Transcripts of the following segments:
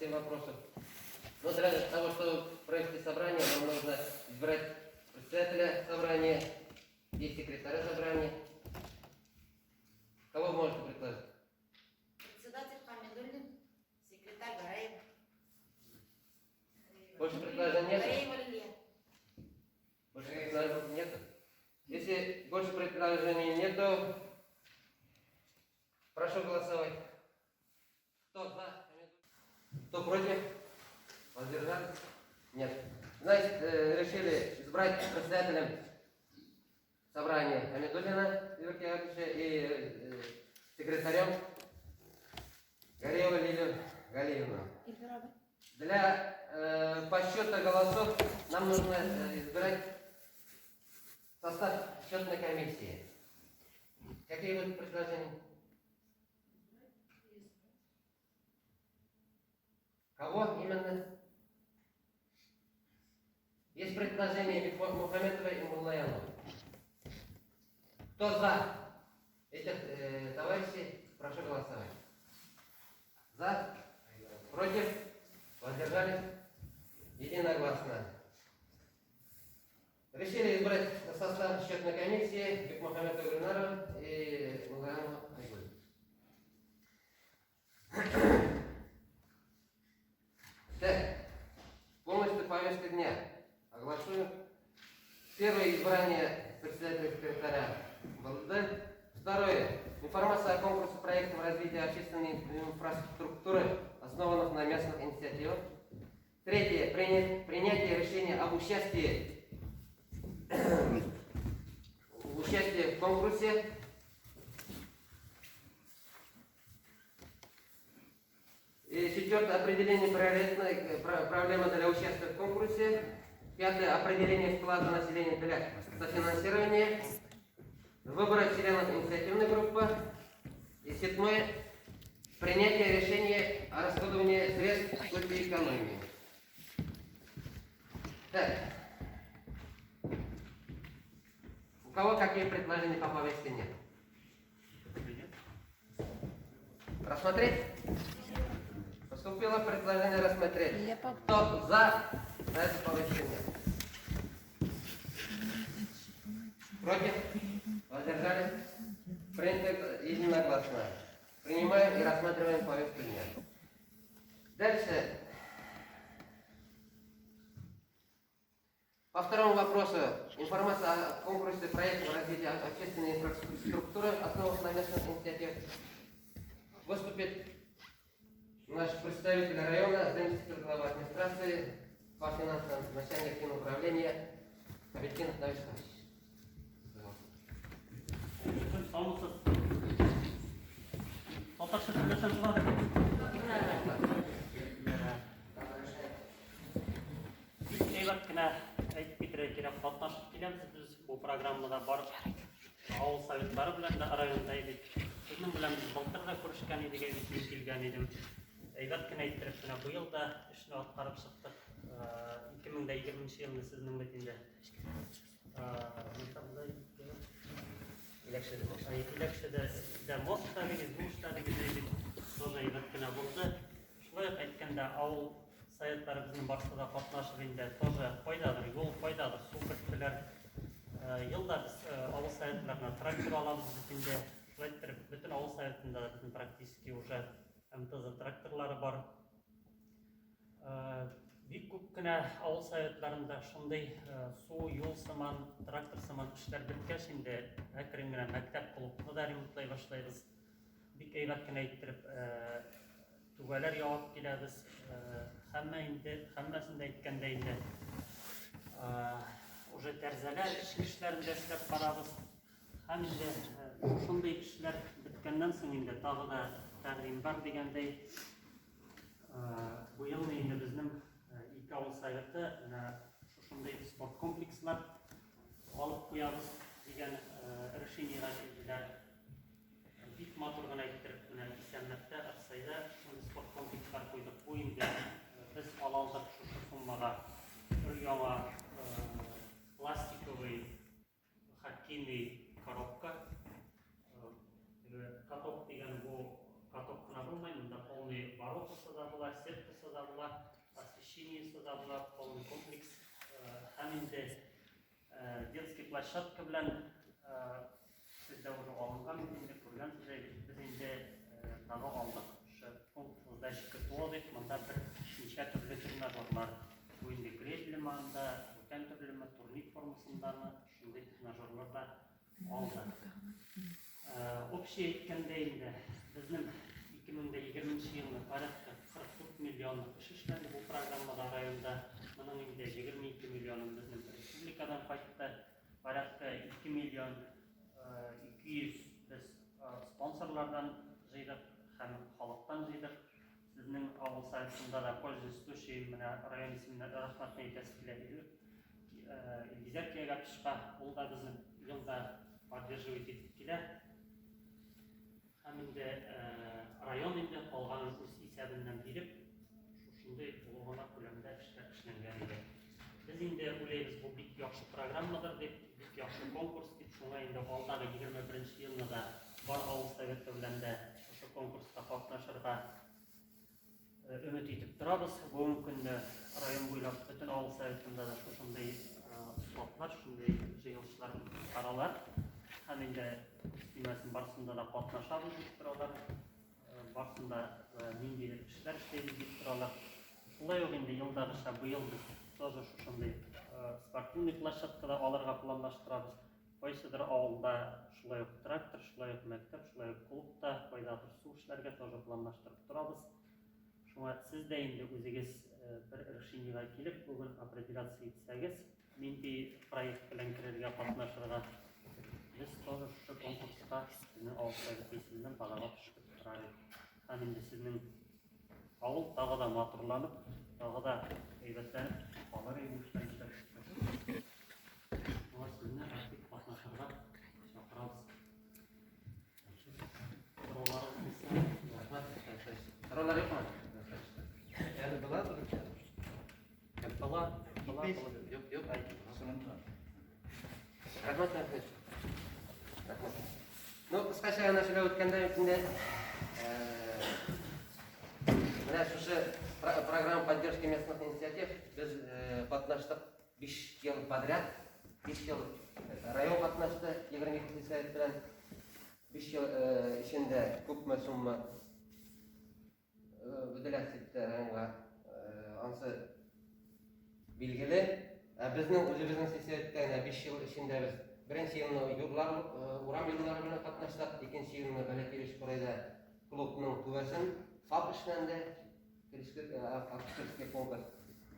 7 вопросов. Но для того, чтобы провести собрание, нам нужно избрать председателя собрания и секретаря собрания. Кого вы можете предложить? Председатель Хамидуллин, секретарь Гараев. Больше предложений нет? Гараева Лилия. Больше предложений нет? Если больше предложений нету, прошу голосовать. Кто за? Кто против? Воздержались? Нет. Значит, решили избрать председателем собрания Хамидуллина Юрия Георгиевича и секретарем Гареева Лилию Галиевну. Для подсчета голосов нам нужно избирать состав счетной комиссии. Какие будут предложения? Кого именно? Есть предложение Мухаметова и Муллаянова. Кто за этих товарищей, прошу голосовать. За? Против? Воздержались? Единогласно. Решили избрать состав счетной комиссии Бекмухаметова Гульнарова и Муллаянова Айгуль. Так, полностью повестка дня. Оглашую. Первое избрание председателя секретаря БЛД. Второе. Информация о конкурсе проектов развития общественной инфраструктуры, основанных на местных инициативах. Третье. Принятие решения об участии в конкурсе. И четвертое. Определение приоритетной проблемы для участия в конкурсе. Пятое. Определение вклада населения для софинансирования. Выборы членов инициативной группы. И седьмое. Принятие решения о расходовании средств в случае экономии. Так. У кого какие предложения по повестке нет? Рассмотреть? Поступило предложение рассмотреть. Кто за это повестку нет? Против? Воздержались? Принято единогласно. Принимаем и рассматриваем повестку дня. Дальше. По второму вопросу. Информация о конкурсе проектов развития общественной инфраструктуры, основанных на местных инициативах. Выступит наш представитель района, заместитель главы администрации по финансам, начальник финуправления Абетдинов Давид Иванович. Саумысыз. Татарча сөйләсәм була. Бик әйбәт кенә әйтеп китәргә кирәк, катнашып киләбез без бу программада барып авыл советлары белән дә районда идек. Сезнең белән без былтыр да күрешкән идек, әйбәт мин килгән идем. Әйбәт кенә әйттереп менә быел да эшне аткарып чыктык. 2020 елны сезнең бит инде. Иләкшедә дә мост эшләдегез, бу эшләдегез бит. Тоже әйбәт кенә булды. Шулай ук әйткәндә, авыл советлары безнең барысы да катнашып инде тоже кайдадыр юл, кайдадыр су керттеләр. Елда без авыл советларына трактор алабыз бит инде. Шулай иттереп, бөтен авыл советында да безнең практически уже МТЗ тракторлары бар. Бик күп кенә авыл советларында шундый су, юл сыман, трактор сыман эшләр беткәч инде әкрен генә мәктәп клубны да ремонтлай башлайбыз. Бик әйбәт кенә иттереп түбәләр ябып киләбез. Һәммә инде, һәммәсен дә әйткәндә инде уже тәрәзәләр эчке эшләрен дә эшләп барабыз. Һәм инде шундый эшләр беткәннән соң инде тагы да тәкъдим бар дигәндәй, бу елны инде безнең ике авыл советы менә шушындый спорт комплекслар алып куябыз дигән решениегә килделәр. Бик матур гына иттереп менә Исәнмәттә, Аксайда шундый спорт комплекслар куйдык. Бу инде без ала алдык шушы суммага бер яңа пластиковый хоккейный коробка. Каток дигән бу каток кына булмый, монда полный воротасы да була, сеткасы да. Освещениесе да була, полный комплекс. Һәм инде детский площадка белән сездә уже алынган бит инде, күргәнсез бит. Без инде тагы алдык шушы пункт сдачи КТО дип, монда бер ничә төрле тренажерлар. Бу инде гребли анда, бүтән төрлеме, турник формасындамы, шундый тренажерлар да алдык. Общий әйткәндә инде, безнең 2020 елны порядка 44 миллионлык эш эшләнде бу программада районда. Моның инде 22 миллионы безнең республикадан кайтты. Порядка 2 миллион 200 без спонсорлардан җыйдык һәм халыктан җыйдык. Сезнең авыл советында да, пользуясь случаем, менә район исеменнән рәхмәтне әйтәсе килә Илгизәр Киягапичка, ул да безне елда поддерживать итеп килә. Һәм инде район инде калганын үз исәбеннән биреп, шушындый олы гына күләмдә эшләр эшләнгән иде. Без инде уйлыйбыз, бу бик яхшы программадыр дип, бик яхшы конкурс дип, шуңа инде алдагы 21 елны да бар авыл советы белән дә шушы конкурста катнашырга өмет итеп торабыз. Бүгенге көндә район буйлап бөтен авыл советында да шушындый слотлар, шушындый җыелышлар үткәрәләр. Һәм инде күз тимәсен, барысында да катнашабыз дип торалар. Барысында ниндидер эшләр эшләйбез дип торалар. Шулай ук инде елдагыча быел без тоже шушындый спортивный площадкада алырга планлаштырабыз. Кайсыдыр авылда шулай ук трактор, шулай ук мәктәп, шулай ук клуб та, кайдадыр су эшләргә тоже планлаштырып торабыз. Шуңа сез дә инде үзегез бер решениегә килеп, бүген определяться итсәгез, нинди проект белән керергә, катнашырга, без тоже шушы конкурска сезнең авыл советы исеменнән подавать итеп торар идек. Һәм инде сезнең авыл тагы да матурланып, тагы да әйбәтләнеп калыр иде бу эшләр эшләп чыкса. Шуңа сезне актив катнашырга чакырабыз. Сорауларыгыз булса, Рәхмәт. Сораулар юкмы? Әле була Була, була, була. Юк, юк. Рәхмәт, рәхмәт. Рәхмәт. Ну, кыскача гына сөйләп үткәндә инде менә шушы программа поддержки местных инициатив без катнаштык 5 ел подряд, 5 ел район катнашты 22 совет белән. 5 ел эчендә күпме сумма выделять итте районга, ансы билгеле. Ә безнең үзебезнең сельсоветтә генә 5 ел эчендә без беренче елны юллар, урам юллары белән катнаштык, икенче елны Бәләкәй Бишкурайда клубның түбәсен ФАП эшләнде, акушерский пункт.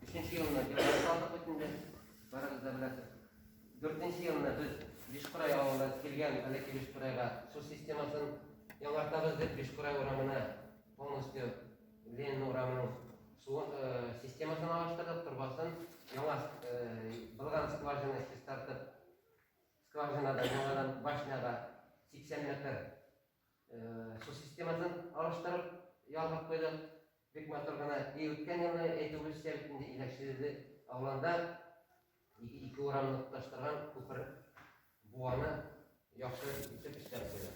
Өченче елны Беларусь алдык бит инде, барыгыз да беләсез. Дүртенче елны без Бишкурай авылына килгән Бәләкәй Бишкурайга су системасын яңартабыз дип Бишкурай урамына полностью Ленин урамының су системасын алыштырдык, торбасын яңа булган скважина чистартып, скважинадан яңадан башняга 80 метр су системасын алыштырып ялгап куйдык. Бик матур гына. И үткән елны әйтүебезчә бит инде Иләкчеле авылында ике урамны тоташтырган күпер буаны яхшы итеп эшләп куйдык.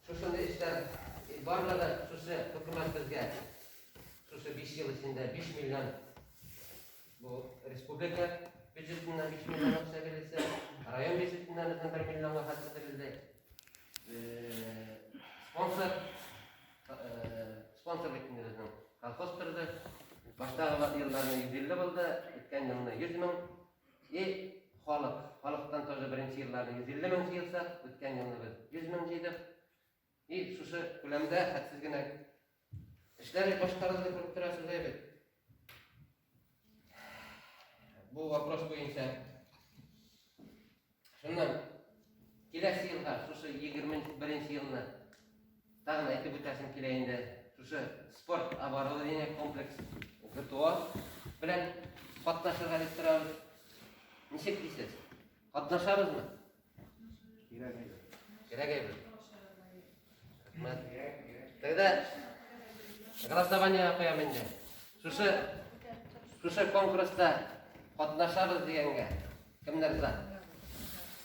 Шушындый эшләр барлыгы шушы хөкүмәт безгә шушы 5 ел эчендә 5 миллион бу республика бюджетыннан 5 миллион акча бирелсә, район бюджетыннан безнең 1 миллионга хәтле бирелде. Спонсор спонсор бит инде безнең колхоз торды. Баштагы елларны 150 булды, үткән елны 100 мең. И халык, халыктан тоже беренче елларны 150 мең җыелсак, үткән елны без 100 мең җыйдык. И шушы күләмдә хәтсез генә эшләр башкарылды, күреп торасыз бит. Бу вопрос буенча. Шуннан киләсе елга, шушы 21 елны тагын әйтеп үтәсем килә инде. Шушы спорт оборудование комплекс ГТО белән катнашырга дип торабыз. Ничек дисез? Катнашабызмы? Кирәк әйбер. Кирәк әйбер. Рәхмәт. Тогда голосование куям инде. Шушы конкурста катнашабыз дигәнгә кемнәр за?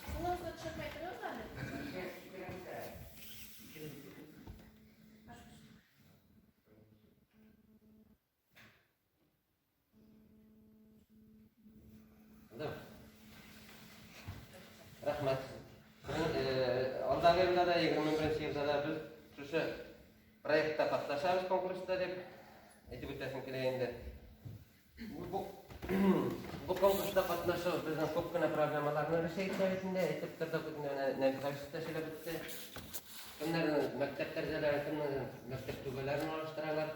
Кулыгызны төшермәй торыгыз әле. Узган елда да, 21 елда да без шушы проектта катнашабыз конкурста дип әйтеп үтәсем килә инде. Бу конкурста катнашу безнең күп кенә проблемаларны решить итә бит инде. Әйтеп тордык бит инде, менә Нәби Хәбишев тә сөйләп үтте. Кемнәрнең мәктәп тәрәзәләрен, кемнәрнең мәктәп түбәләрен алыштыралар.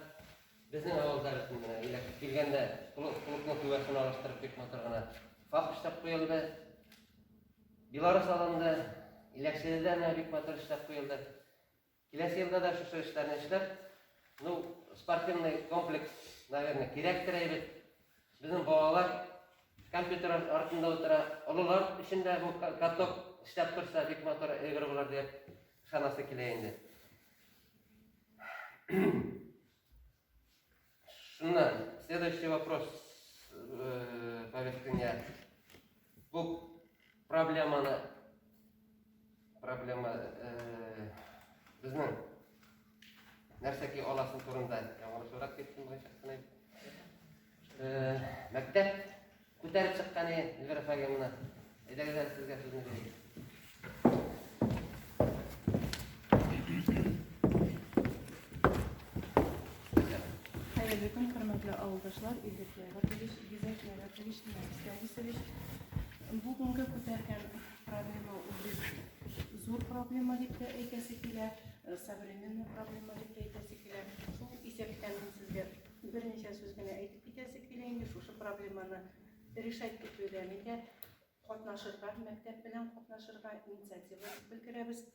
Безнең авылда бит инде менә иләк килгәндә клубның түбәсен алыштырып бик матур гына ФАП эшләп куелды. Белорус алынды. Иләкчедә дә менә бик матур эшләп куелды. Киләсе елда да шушы эшләрне эшләп, ну, спортивный комплекс, наверное, кирәктер әйбәт. Безнең балалар компьютер артында утыра, олылар өчен дә бу каток эшләп торса, бик матур әйбер булыр дип ышанасы килә инде. Шуннан, следующий вопрос повестки дня. Бу проблеманы проблема безнең нәрсәки аласын турында яңалышыбрак киттем бугай. Мәктәп күтәреп чыккан Эльвира Фагимовна. Әйдәгез әле, сезгә сүзне бирик. Хәерле көн, хөрмәтле авылдашлар, Илбек Яратович, Гизәк Яратович, Нәфис Нәфисович. Бүгенге күтәргән проблема ул бик зур проблема дип тә әйтәсе килә, современный проблема дип тә әйтәсе килә. Шул исәптән мин сезгә берничә сүз генә әйтеп китәсе килә инде. Шушы проблеманы решать итүдә мин дә катнашырга, мәктәп белән катнашырга инициатива белдерәбез.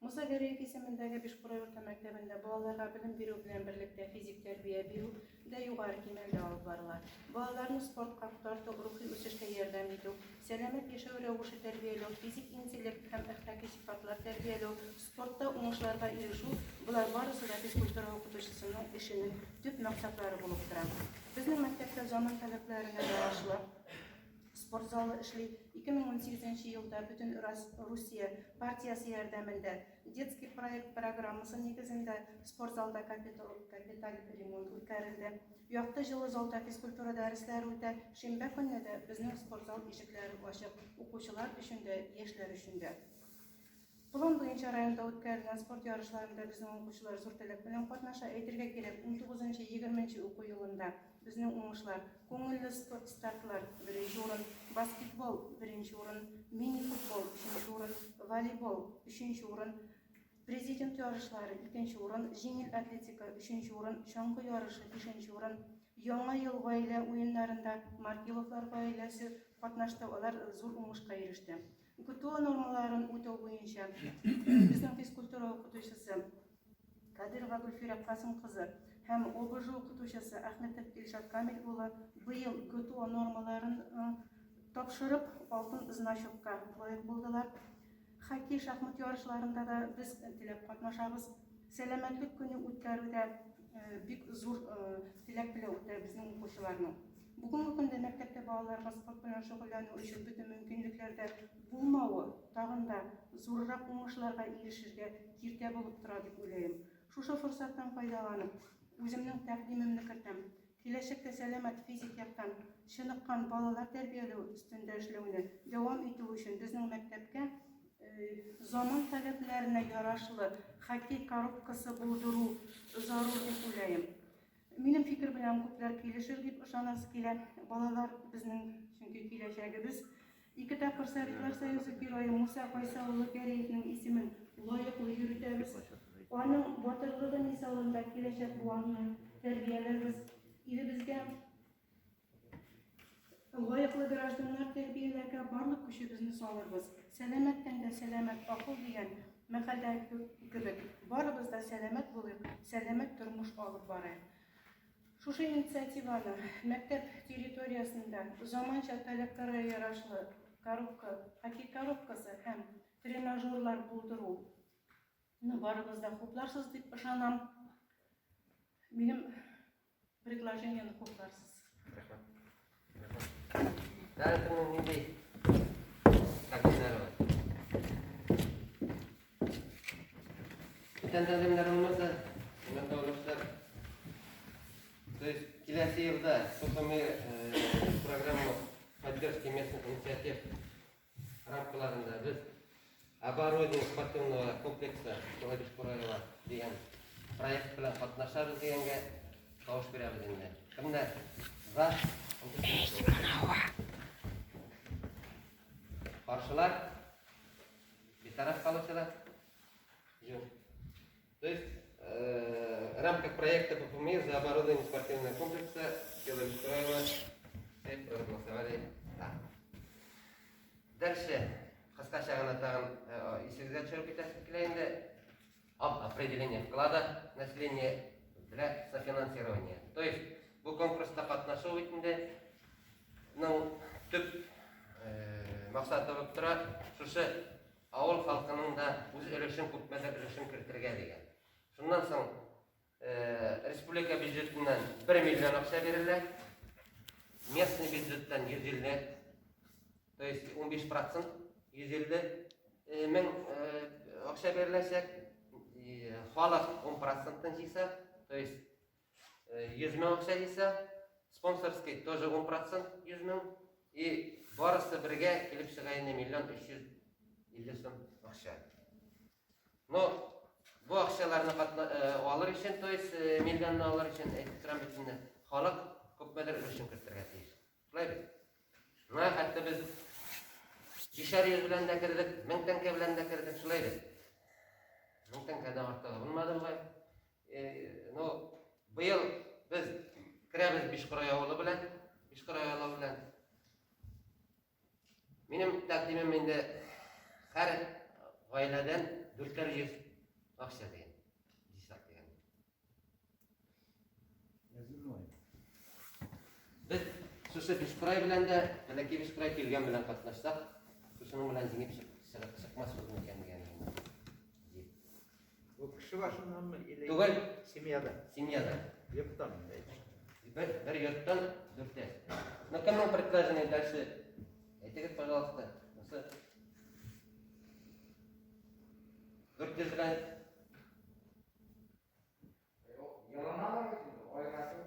Муса Гәрәев исемендәге Бишкурай урта мәктәбендә балаларга белем бирү белән берлектә физик тәрбия бирү дә югары кимәлдә алып барыла. Балаларны спортка тарту, рухи үсешкә ярдәм итү, сәламәт яшәү рәвеше тәрбияләү, физик интеллект һәм әхлаки сыйфатлар тәрбияләү, спортта уңышларга ирешү – болар барысы да физкультура укытучысының эшенең төп максатлары булып тора. Безнең мәктәптә заман таләпләренә ярашлы спорт залы эшли. 2018 елда Бөтен Русия партиясе ярдәмендә Детский проект программасы нигезендә спорт залда капиталь ремонт үткәрелде. Якты, җылы залда физкультура дәресләре үтә. Шимбә көнне дә безнең спорт зал ишекләре ачык укучылар өчен дә, яшьләр өчен дә. План буенча районда үткәрелгән спорт ярышларында безнең укучылар зур теләк белән катнаша. Әйтергә кирәк, 19-20 уку елында безнең уңышлар: күңелле стартлар — беренче урын, баскетбол — беренче урын, мини-футбол — өченче урын, волейбол — өченче урын, президент ярышлары — икенче урын, җиңел атлетика — өченче урын, чаңгы ярышы — бишенче урын. Яңа ел гаилә уеннарында Маркеловлар гаиләсе катнашты, алар зур уңышка иреште. ГТО нормаларын үтәү буенча безнең физкультура укытучысы Кадырова Гөлфирә Касым кызы һәм ОБЖ укытучысы Ахметов Илшат Камил улы быел ГТО нормаларын тапшырып, алтын значокка лаек булдылар. Хоккей, шахмат ярышларында да без теләп катнашабыз. Сәламәтлек көне үткәрүдә бик зур теләк белән үтә безнең укучыларның. Бүгенге көндә мәктәптә балаларга спорт белән шөгыльләнү өчен бөтен мөмкинлекләр дә булмавы тагын да зуррак уңышларга ирешергә киртә булып тора дип уйлыйм. Шушы форсаттан файдаланып, үземнең тәкъдимемне кертәм. Киләчәктә сәламәт, физик яктан чыныккан балалар тәрбияләү өстендә эшләүне дәвам итү өчен безнең мәктәпкә заман таләпләренә ярашлы хоккей коробкасы булдыру зарур дип уйлыйм. Минем фикер белән күпләр килешер дип ышанасы килә. Балалар безнең чөнки киләчәгебез. Ике тапкыр Советлар Союзы Герое Муса Гайса улы Гәрәевнең исемен лаеклы йөртәбез. Аның батырлыгы мисалында киләчәк буынны тәрбияләрбез. Илебезгә лаеклы гражданнар тәрбияләргә барлык көчебезне салырбыз. Сәламәт тәндә сәламәт акыл дигән мәкальдә кебек, барыбыз да сәламәт булыйк, сәламәт тормыш алып барыйк. Шушы инициативаны мәктәп территориясендә заманча таләпләргә ярашлы коробка, хоккей коробкасы һәм тренажерлар булдыру барыгыз да хупларсыз дип ышанам. Минем предложениене хупларсыз. Рәхмәт. Тагын кемнең нинди тәкъдимнәре бар? Бүтән тәкъдимнәр булмаса, хөрмәтле авылдашлар, то есть киләсе елда ФПМ программа поддержки местных инициатив рамкаларында без оборудование спортивного комплекса села Бишкураева дигән проект белән катнашабыз дигәнгә тавыш бирәбез инде. Кемнәр за? Каршылар? Битараф калучылар? Юк. То есть в рамках проекта ППМИ за оборудование спортивного комплекса села Бишкураева все проголосовали за. Дальше кыскача гына тагын исегезгә төшереп китәсе килә инде. Об определении вклада населения для софинансирования. То есть бу конкурста катнашу бит инде ның төп максаты булып тора шушы авыл халкының да үз өлешен күпмедер өлешен кертергә дигән. Шуннан соң республика бюджетыннан 1 миллион акча бирелә. Местный бюджеттан 150, то есть 15% 150 мең акча биреләчәк. Халык 10 процентын җыйса, то есть 100 мең акча җыйса, спонсорский тоже 10 процент 100 мең, и барысы бергә килеп чыга инде миллион 350 сум акча. Но бу акчаларны алыр өчен, то есть миллионны алыр өчен, әйтеп торам бит инде, халык күпмедер өлешен кертергә тиеш. Шулай бит? Менә хәтта без 500 белән дә кердек, 1000 тәңкә белән дә кердек, шулай бит? 1000 тәңкәдән артыгы булмады бугай. Ну, быел без керәбез Бишкурай авылы белән, Бишкурай авылы белән. Минем тәкъдимем инде һәр гаиләдән 400 акча дигән. Дисак дигән. Без шушы Бишкурай белән дә, Бәләкәй Бишкурай килгән белән катнашсак, шушының белән җиңеп чыкмасбыз микән дигән. Бу кеше башыннанмы или Түгел. Семьяда. Семьяда. Йорттан. Бер йорттан дүртәр. Ну, кемнең предложение дальше? Әйтегез, пожалуйста. Бусы 400 белән. Яланалар бит инде, айгасы.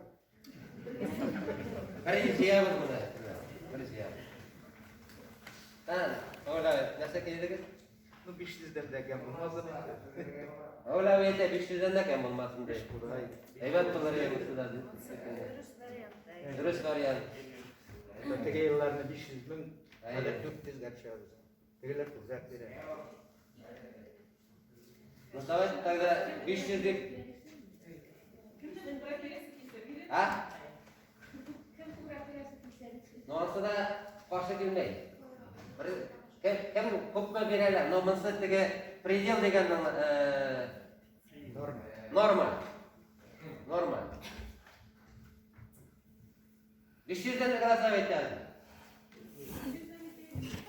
Бер җыябыз моны. Бер җыябыз. Тан, Оля, нәрсә килдегез? Ну, 500 дән дә ким булмасын инде. Оля әйтә, 500 дән дә ким булмасын ди. Әйбәт булыр иде бусы да. Дөрес вариант. Дөрес вариант. Теге елларны 500 мең, Әйе. хәзер 400 гә төшәбез. Тегеләр күбрәк бирә. Ну, давайте тогда 500 дип. А? Ну, анысы да каршы килмәй. Бер кем күпме бирәләр? Но монысы теге предел дигәннең Норма. Норма. Норма. 500 дән голосовать итәбез.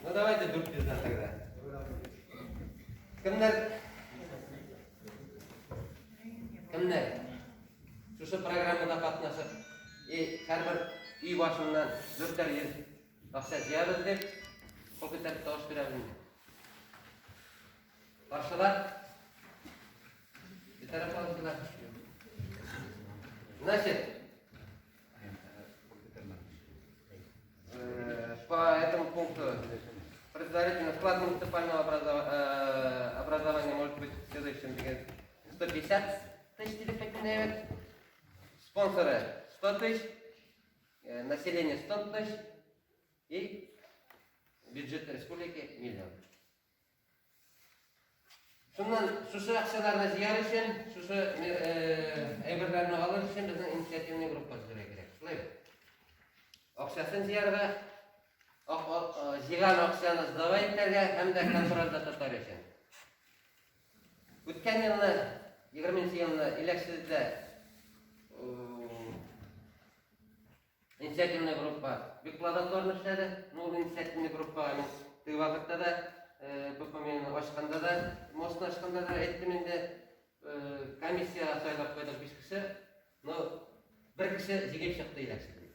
Ну, давайте 400 дән тогда. Кемнәр? Кемнәр? Шушы программада катнашып, и һәрбер өй башыннан 400 акча җыябыз дип, кул күтәреп тавыш бирәбез инде. Каршылар? Битараф калучылар? Значит, по этому пункту предварительно вклад муниципального образования может быть следующим: 150 тысяч 9, спонсоры 100 тысяч, население 100 тысяч и бюджет республики миллион. Шуннан шушы акчаларны җыяр өчен, шушы әйберләрне алыр өчен безнең инициативный группа төзергә кирәк. Шулай бит? Акчасын җыярга, җыйган акчаны сдавать итәргә һәм дә контрольдә тотар өчен. Үткән елны, 20 елны Иләксездә инициативная группа бик плодотворно эшләде. Ну, ул инициативный группага мин теге вакытта да, БПМ ачканда да, мостны ачканда да әйттем инде, комиссия сайлап куйдык биш кеше, но бер кеше җиңеп чыкты Иләксездән.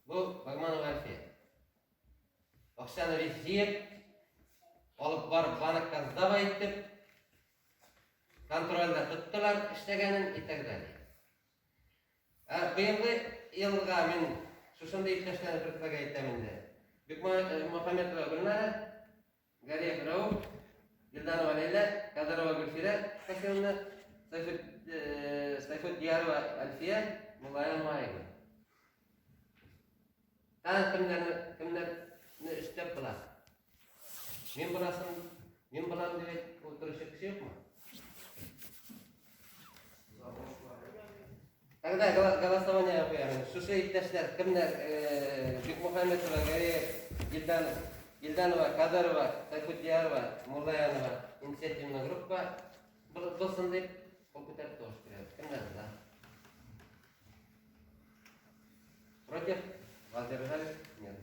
Бу Багманова Альфия. Акчаны бит җыеп, алып барып банкка сдавать итеп, контрольдә тоттылар эшләгәнен и так далее. Ә быелгы елга мин шушындый иптәшләрне предлагать итәм инде. Бикмөхәммәтова Гөлнара, Гариев Рауф, Гилданова Ләйлә, Кадырова Гөлфирә Касимовна, Сайфутдиярова Әлфия, Муллаянова Айгөл. Тагын кемнәрне кемнәрне өстәп була? Мин буласым, мин булам дип әйтеп утыручы кеше юкмы? Тогда голосование куябыз. Шушы иптәшләр кемнәр Бикмухаметова, Гәрәев, Гилданов, Гилданова, Кадырова, Сайфутдиярова, Муллаянова инициативная группа булсын дип кул күтәреп тавыш бирәбез. Кемнәр за? Против? Воздержались? Нет.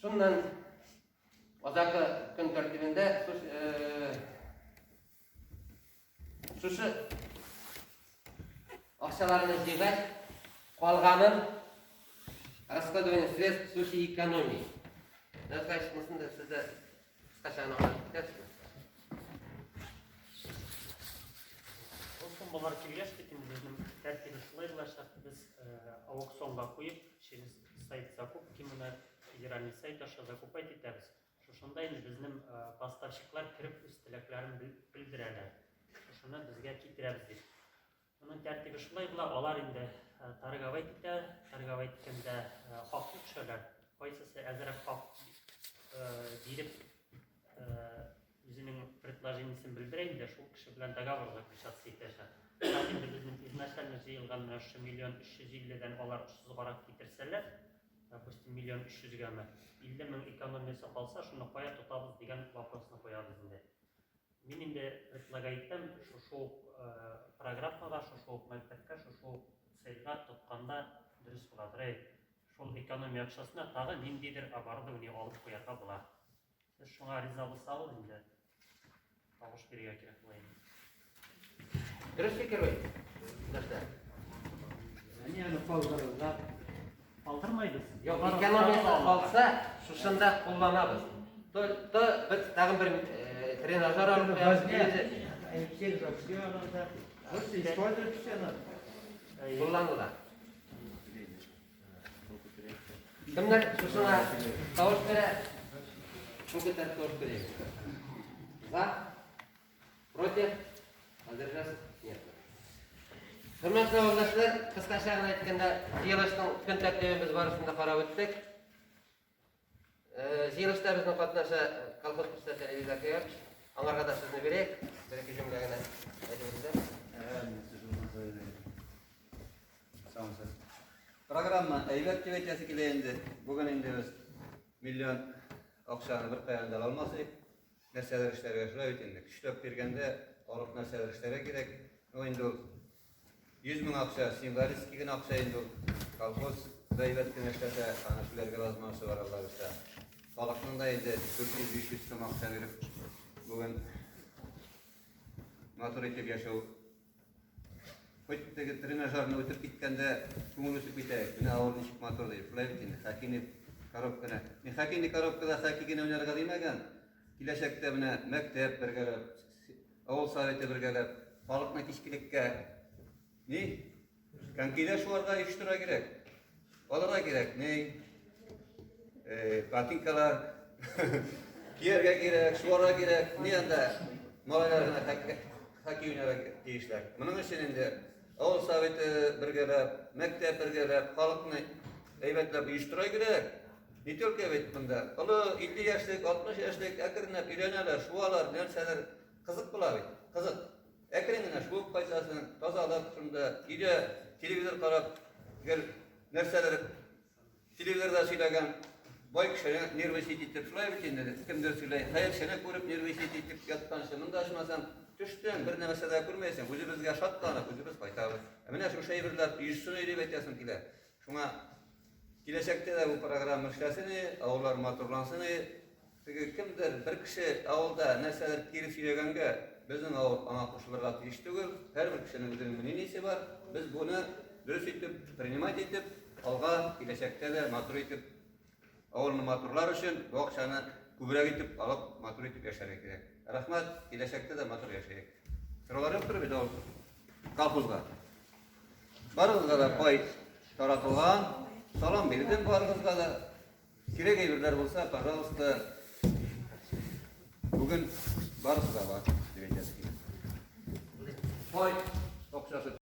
Шуннан азакы көн тәртибендә шушы акчаларны җыйгач, калганын расходование средств в случае экономии. Назгач, монысын да сез дә кыскача гына аңлатып китәсезме? Ул суммалар килгәч бит инде безнең тәртибе шулай булачак. Без аукционга куеп, через сайт закупки моны федеральный сайт аша закупать итәбез. Шушында инде безнең поставщиклар кереп үз теләкләрен белдерәләр. Шушыны безгә китерәбез дип. Моның тәртибе шулай була, алар инде торговать итә, торговать иткәндә хаклы төшәләр. Кайсысы әзрәк хак биреп үзенең предложениесен белдерә инде, шул кеше белән договор заключаться итәчәк. Һәм инде безнең изначально җыелган менә шушы миллион 350-дән алар очсызгарак китерсәләр, допустим, миллион 300-гәме, 50 мең экономиясе калса, шуны кая тотабыз дигән вопросны куябыз инде. Мин инде предлагать итәм, шушы ук программага, шушы ук мәктәпкә, шушы ук цельгә тотканда дөрес буладыр. Әй, шул экономия акчасына тагы ниндидер оборудование алып куярга була. Сез шуңа риза булсагыз инде, тавыш бирергә кирәк була инде. Дөрес фикер бит. Нәрсә? Әни аны калдырырга. Калдырмайбыз. Юк, экономиясе калса, шушында кулланабыз. То, то без тагын бер тренажер алып куябыз. Кулланыла. Кемнәр шушыңа тавыш бирә? Шул күтәреп тавыш бирә. За? Против? Воздержаться? Нет. Хөрмәтле авылдашлар, кыскача гына әйткәндә, җыелышның көн тәртибен без барысын да карап үттек. Җыелышта безнең катнаша колхоз председателе Илгиз Акаевич. Аңарга да сүзне бирик. Бер-ике җөмлә генә әйтеп үтсә. Саумысыз. Программа әйбәт дип әйтәсе килә инде. Бүген инде без миллион акчаны бер каян да алмас идек. Нәрсәдер эшләргә шулай бит инде. Көчләп биргәндә алып нәрсәдер эшләргә кирәк. Ну инде ул 100 мең акча, символический генә акча инде ул. Колхоз да әйбәт кенә эшләсә, аны түләргә возможности бар Алла бирсә. Халыкның да инде 400-500 сум акча биреп бүген матур итеп яшәү. Хоть теге тренажерны үтеп киткәндә күңел үсеп китә. Менә авыл ничек матур ди. Шулай бит инде. Хоккейный коробканы. Мин хоккейный коробкада хоккей генә уйнарга димәгән. Киләчәктә менә мәктәп бергәләп, авыл советы бергәләп, халыкны кичкелеккә ни? Конькида шуарга оештырырга кирәк. Алырга кирәк. Ни? Э, ботинкалар кияргә кирәк, шуарга кирәк. Ни анда малайлар гына хоккей уйнарга тиешләр. Моның өчен инде авыл советы бергәләп, мәктәп бергәләп, халыкны әйбәтләп оештыра кирәк. Не только бит монда. Олы 50 яшьлек, 60 яшьлек әкренләп өйрәнәләр, шуалар, нәрсәләр. Кызык була бит. Кызык. Әкрен генә шуып кайтасың, тазалык шунда, өйдә телевизор карап, гел нәрсәдер телевизорда сөйләгән бай кешене нервничать итеп, шулай бит инде, кемдер сөйләй, хәерчене күреп нервничать итеп ятканчы, монда ачмасаң, төштең, бер нәрсә дә күрмәйсең, үзебезгә шатланып, үзебез кайтабыз. Ә менә шушы әйберләр оешсын дип әйтәсем килә. Шуңа киләчәктә дә бу программа эшләсен, авыллар матурлансын. Теге кемдер, бер кеше авылда нәрсәдер кире сөйләгәнгә, безнең авыл аңа кушылырга тиеш түгел. Һәрбер кешенең үзенең мнениесе бар. Без буны дөрес итеп, принимать итеп, алга киләчәктә дә матур итеп, авылны матурлар өчен бу акчаны күбрәк итеп алып, матур итеп яшәргә кирәк. Рәхмәт, киләчәктә дә матур яшәйек. Сораулар юктыр бит авыл колхозга. Барыгызга да пай таратылган, салам бирдем барыгызга да. Кирәк әйберләр булса, пожалуйста, Бүген барысы да бар, дип әйтәсе килә. Пай акчасы.